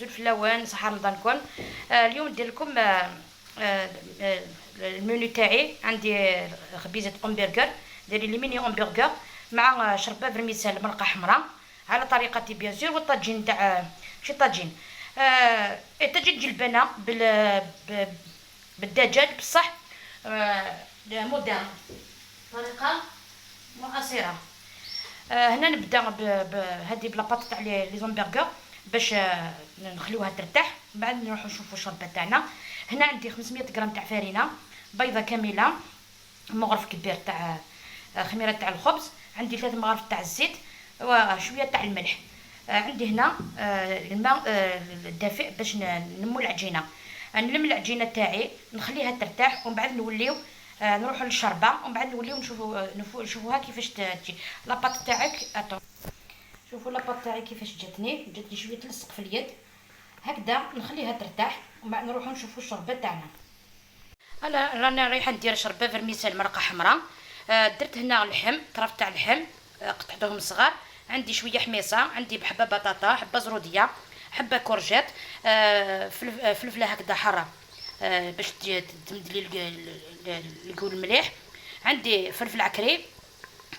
أزول فلاون صحة رمضانكم. اليوم ندير لكم المنيو تاعي. عندي خبيزه همبرغر، ديري les mini hamburgers مع شربه vermicelle مرقه حمراء على طريقتي bien sûr، والطاجين تاع شي طاجين طاجين جلبانه بالدجاج بصح moderne، طريقه معاصره. هنا نبدا بهذه ب la pâte تاع les hamburgers باش نخليوها ترتاح، بعد نروحو نشوفو الشربه تاعنا. هنا عندي 500 غرام تاع فرينه، بيضة كامله، مغرف كبير تاع خميره تاع الخبز، عندي 3 مغارف تاع الزيت وشوية تاع الملح. عندي هنا الماء الدافئ باش نلمو العجينه. نلم العجينة تاعي نخليها ترتاح ومن بعد نوليو نروحو للشربه، ومن بعد نوليو نشوفوها كيفاش تجي la pâte تاعك. attends، شوفوا la pâte تاعي كيفاش جاتني شوية تلصق في اليد هكذا، نخليها ترتاح ومن بعد نروحو نشوفوا الشربه تاعنا. انا رانا رايحة ندير شربه vermicelle مرقه حمراء. درت هنا اللحم، طرف تاع اللحم قطعتهم صغار، عندي شوية حميصه، عندي بحبه بطاطا، حبه زروديه، حبه courgette، فلفله هكذا حارة باش تمد لي ال goût مليح، عندي فلفل عكري،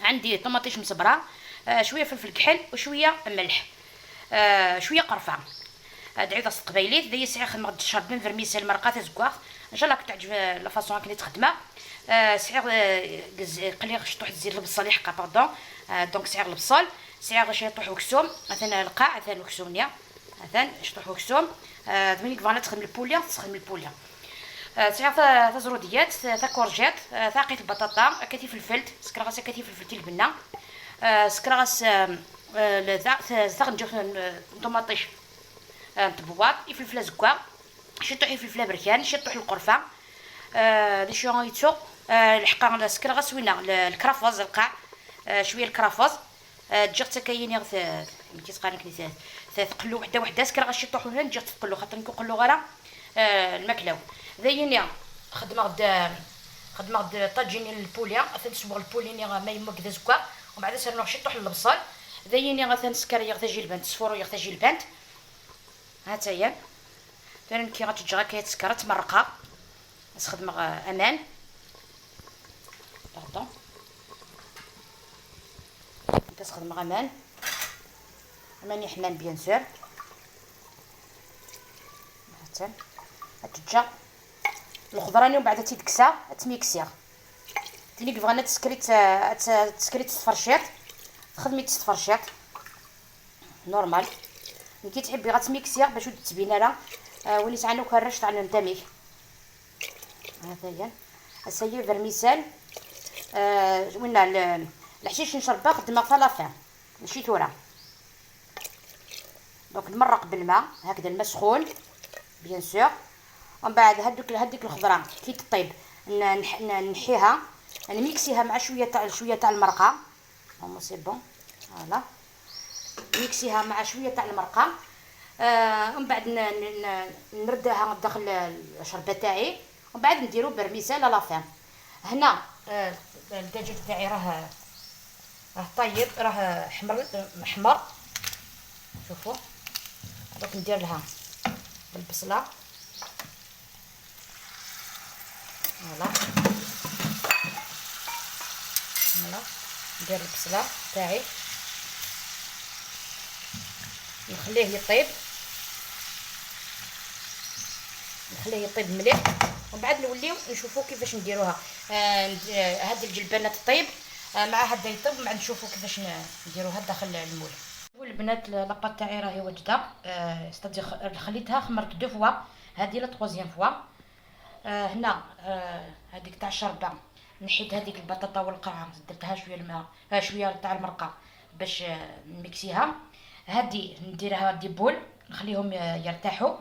عندي طوماطيش مصبره، شوية فلفل كحل وشوية ملح، شوية قرفه. دعيت قبيليت ذي سعي خدمة الشربين vermicelle مرقه تزكواخ. ان شاء الله كتعجب la façon كني تخدمها. سعي قلي شطوح الزيت البصل يحقا pardon، donc سعي البصل، سعي شيطوح وكسوم مثلا القاع مثلا وكسومنيا مثلا شطوح وكسوم. ثمانية كفانا تخدم ال poulet، تخدم ال poulet. سعي تزروديات، تا courgette، ثاقيت البطاطا، كتي فلفلت سكرا غاس، كتي فلفلتي البنه، سكرا غاس ذا نجو طوماطيش تبواط فلفله زكوا، شطوح فلفله بركان، شطوح القرفه، دي شو يتسو الحقا سكرا غاس وينا الكرافوز القاع، شوية الكرافوز تجي كاين غ كي تقال تقلو وحده وحده، سكرا غاس شطوح ولا نجي تقلو خاطر نقلو غير الماكلاو. ذايني خدمة غد خدمة غد طاجين ال poulet، تنسبغ ال poulet ما يمك ذا زكا، ومن بعد سير شطوح البصل. ذايني غا تنسكر يغ تجيلبانت صفورو يغ تجيلبانت هاتا هي ثاني كي غتجي غا كيتسكر تمرقها نستخدم امان pardon تستخدم امان امان يحمان bien sûr. هاتا تجا الخضراني ومن بعد تيدكسا تميكسيغ تيني بغانا تسكري تسكري تفرشيط، تخدمي تفرشيط normal. كي تحبي غتميكسيغ باش تبينا لا وليت سعانو كرش تاع ندميك. هذا هي السيد vermicelle. وين الحشيش نشربها خدمة في la fin ماشي ثورة. donc نمرق بالماء هكذا، الماء سخون bien sûr، ومن بعد هذيك الخضرة كي تطيب نحيها نميكسيها مع شوية تاع المرقه. c'est bon voilà، ميكسيها مع شوية تاع المرقه. ومن بعد نردها داخل الشربه تاعي، ومن بعد نديرو vermicelle à la fin. هنا الدجاج تاعي راه طيب، راه حمر محمر شوفوا. دوك ندير لها بالبصله voilà voilà، ندير البصله تاعي نخليه يطيب، نخليه يطيب مليح، ومن بعد نوليو نشوفو كيفاش نديروها. هاد الجلبانه تطيب مع هدا يطيب، ومن بعد نشوفو كيفاش نديروها داخل ال moule. البنات la pâte تاعي راهي واجدة، c'est-à-dire خليتها خمرت deux fois، هادي la troisième fois. هنا هذيك تاع الشربه نحيت هذيك البطاطا والقرعه، درتها شوية الماء شوية تاع المرقه باش نميكسيها. هادي نديرها des boules نخليهم يرتاحوا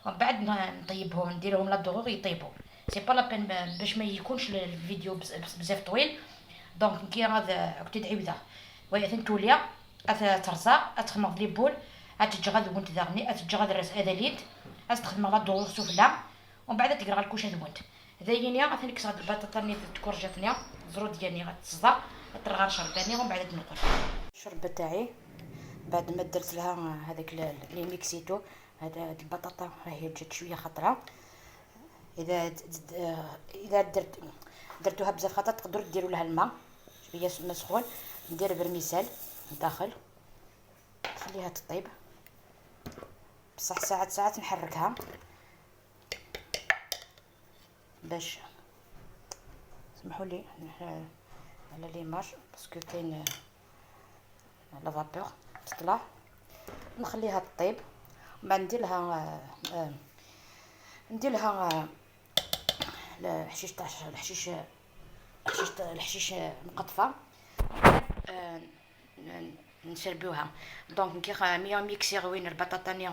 ومن بعد نطيبهم، نديرهم la dorure يطيبوا. c'est pas la peine باش ما يكونش الفيديو بزاف طويل. donc كي غاد عكتي دعيوده وهي تنتوليا ترزا تخمر les boules اتجي غاد ونت داغني اتجي غاد الراس هذا ليد تخدم la dorure سفلى، ومن بعد تقرا الكوشة ذونت. ذايني غادي غاد البطاطا ني تكورجاتني الزرو ديالني غتصدى ترغر شرباني، ومن بعد نقول الشربه تاعي بعد ما درت لها هذاك اللي ميكسيتو هذا البطاطا راهي جات شوية خطره. اذا درتوها بزاف خطره تقدروا ديروا لها الماء شوية سخون. ندير vermicelle داخل، خليها تطيب بصح ساعات ساعات نحركها باش سمحوا لي على l'image parce que كاين la vapeur تطلع. نخليها تطيب ومن بعد ندير لها الحشيش تاع الحشيش الحشيش مقطفه نسربوها. donc كي ميا ميكسيغ وين البطاطا ني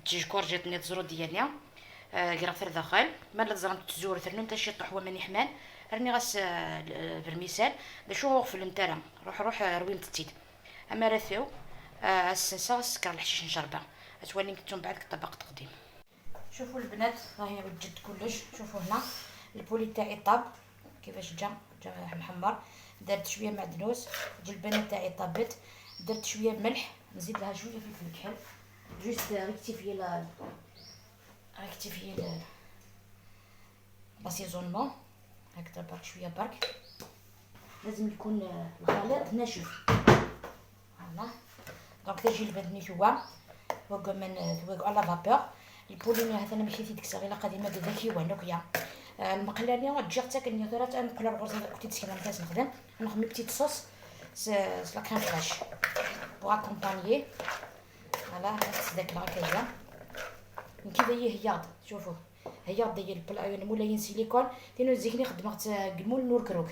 تجي courgette ني تزرو ديالنا كرا داخل ما لزرم تزور ثرنو نتا شي طحوه ماني حمان راني غاس vermicelle باش غفل نتارا روح روح روين تتيد اما رثيو السنسا السكر الحشيش نشربه تولي نكتم بعد طبق تقديم. شوفوا البنات راهي وجدت كلش. شوفوا هنا ال poulet تاعي طاب كيفاش جا محمر. درت شوية معدنوس، الجلبانه تاعي طابت، درت شوية ملح، نزيد لها شوية فلفل كحل juste rectifier l'assaisonnement هكذا برك شوية برك. لازم يكون الخليط ناشف voilà. donc تجي البنات ثوا وكمان ثوا على vapeur ال poulet هذا انا ماشي تيدكسا غير قديمة كذا كيوان كيا المقلانيه تجي حتى كني غير نقلا الغرز كنت تسكن انا نخدم نخدم petite sauce c'est la crème fraîche pour accompagner voilà. داك الهكايا كي هي هياض. شوفوا هياض ديال ال moule silicone تينو زيكني خدمت ال moule نور كروك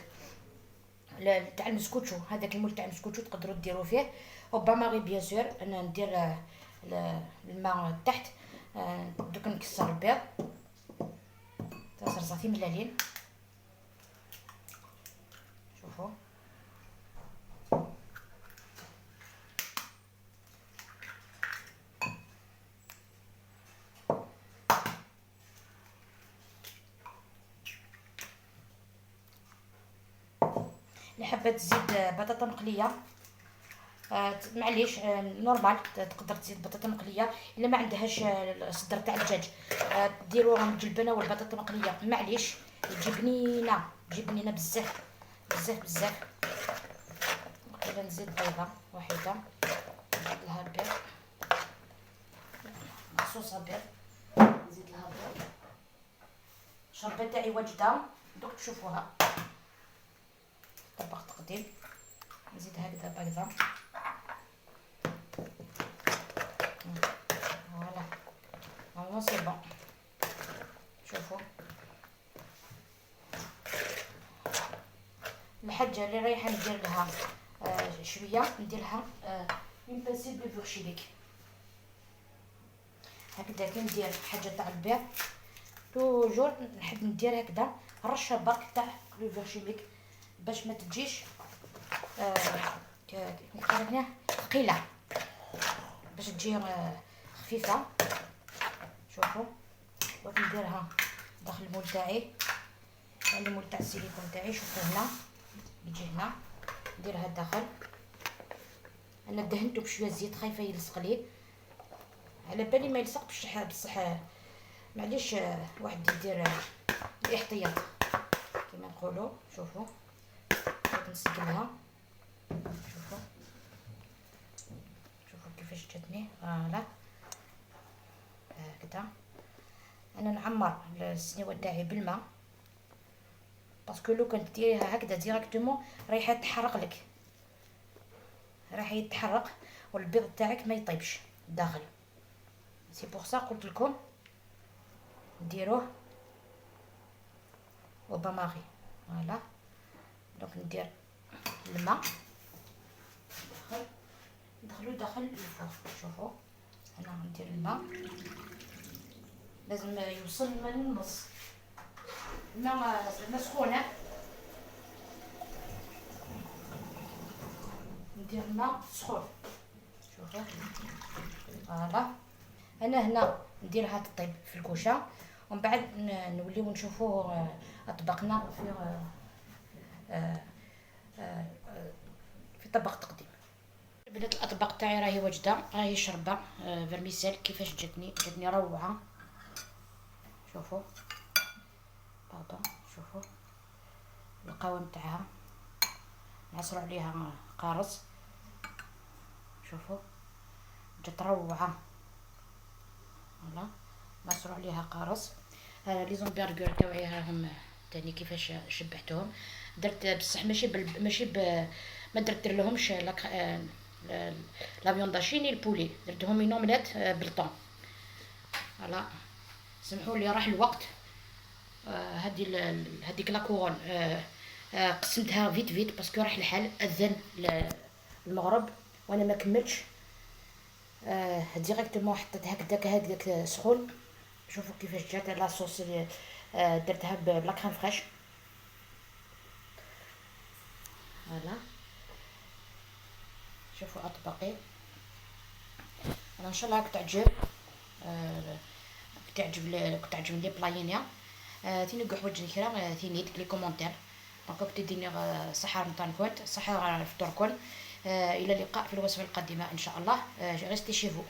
تاع المسكوتشو. هذاك ال moule تاع المسكوتشو تقدروا ديروا فيه au bain-marie bien sûr. انا ندير الماء تحت دوك نكسر البيض تصرصاتي ملالين. شوفوا اللي حابة تزيد بطاطا مقلية معليش normal تقدر تزيد بطاطا مقلية. الا ما عندهاش الصدر تاع الدجاج ديروها الجلبانه والبطاطا مقلية معليش، تجي بنينه، تجي بنينه بزاف بزاف بزاف. نقدر نزيد بيضة واحدة، نزيد لها البيض مخصوصة بيض، نزيد لها بيض. الشربه تاعي واجدة دوك تشوفوها. طبق تقديم، نزيد هكذا بيضة voilà normalement c'est bon. شوفوا الحاجة اللي رايحة ندير لها شوية ندير لها une pincée de levure chimique هكذا. كي ندير حاجة تاع البيض toujours نحب ندير هكذا رشه برك تاع levure chimique باش ما تجيش ثقيلة، باش تجي خفيفة. شوفوا دوك نديرها داخل ال moule تاعي، ال moule تاع السيليكون تاعي. شوفوا هنا يجي هنا نديرها داخل. انا دهنته بشوية زيت خايفة يلصق لي، على بالي ما يلصق بصح معليش واحد يدير الاحتياط كما نقولوا. شوفوا نسقلها، شوفوا شوفوا كيفاش جاتني voilà هكذا. انا نعمر السنيوه تاعي بالماء parce que لو كنت ديريها هكذا directement رايحة تحرق لك، راح يتحرق والبيض تاعك ما يطيبش داخل. c'est pour ça قلت لكم ديروه au bain-marie voilà. donc ندير الماء داخل، ندخلو داخل ال four. شوفوا انا ندير الماء، لازم يوصل الماء للنص، الماء سخونة. ندير الماء سخون. شوفوا voilà انا هنا نديرها تطيب في الكوشة ومن بعد نوليو نشوفوا اطباقنا في في طبق تقديم. البنات الاطباق الاطباق تاعي راهي واجده، راهي شربه vermicelle. كيفاش جاتني؟ جاتني روعه. شوفوا، pardon، شوفوا القوام تاعها، نعصروا عليها قارص. شوفوا جات روعه. voilà، نعصروا عليها قارص. les hamburgers تاوعي راهم تاني كيفاش شبعتهم. درت بصح ماشي ب ما درت لهمش la viande hachée ni ال poulet، درتهم une omelette بال thon. voilà، سمحوا لي راح الوقت. هادي هذيك la couronne قسمتها vite vite parce que راح الحال، اذن المغرب وانا ما كملتش. Directement حطيت هكذاك هكذاك سخون. شوفوا كيفاش جات la sauce، درتها ب la crème fraîche. voilà، شوفوا اطباقي. انا ان شاء الله تعجب les plats. تيني حوايج كرا تيني les commentaires. donc تديني صحة رمضانكم، صحة فطوركم. الى اللقاء في الوصفة القادمة ان شاء الله. restez chez vous.